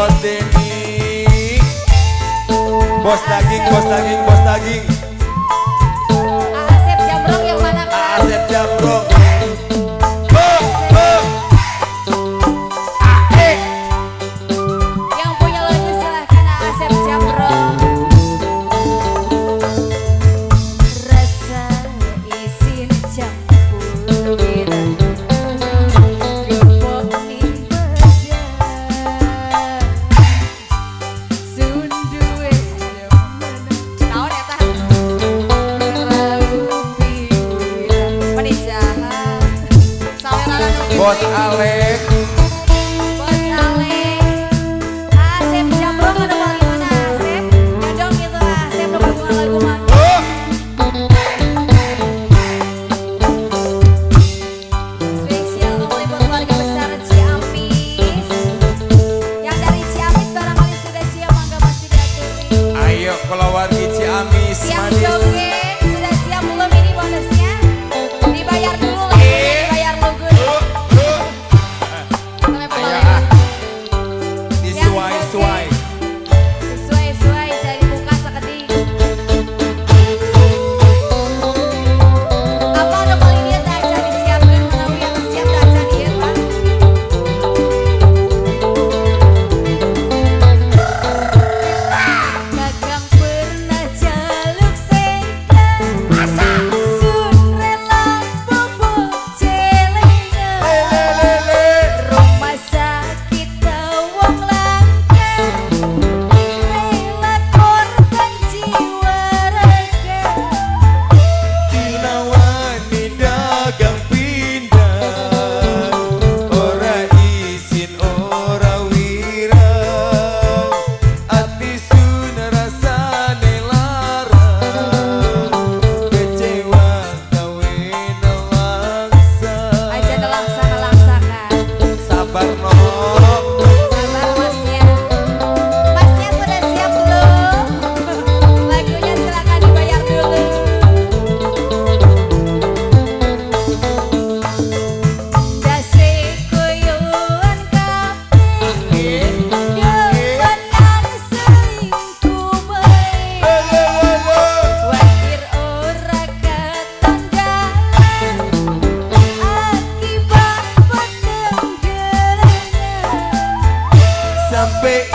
Bos Denny. Bos daging, bos daging, bos daging. Asep Jamrong yang mana, Kak? Asep Jamrong. Oh, oh. Ah, eh. Yang punya lagu silahkan Asep Jamrong. Rasa isin campur wirang, gepok ning badan. Sun duwe demen. Naon eta? Raup pikiran. Meni jahat. Sawerana nu kitu. Bos Alek. Bos Alek. Asep Jamrong ada paling mana Asep? Nyodong gitu Asep nu kagungan lagu mah. Oh. Spesial only buat keluarga besar Ciamis. Yang dari Ciamis barangkali sudah siap, mangga masih diaturi. Ayo keluarga Ciamis Yang manis. Joget sudah siap belum ini bonusnya? Dibayar dulu lagunya, dibayar lugu. Oh, oh. Sampai Ayo pulang. Ah. Disuai-suai. Sesuai-suai cari muka sekedik. Apa udah paling dia tak acan disiapkan menawi yang siap tak acan ieu Pak. Gagang pernah jaluk sengklek, sun rela bobok celengan. Lele. Rumah sakit wong langka, rela korban jiwa raga. Tinawani dagang pindah, ora isin ora wirang, ati sun rasane lara, kecewa gawe nelangsa. Aja nelangsa nelangsa kan. Sabar nok. Sabar masnya. Masnya sudah siap belum? Lagunya silakan dibayar dulu. Dase koyoan kabeh, demenan selingkuh bae. Watir ora katon dalan, akibat peteng delengan. Sampai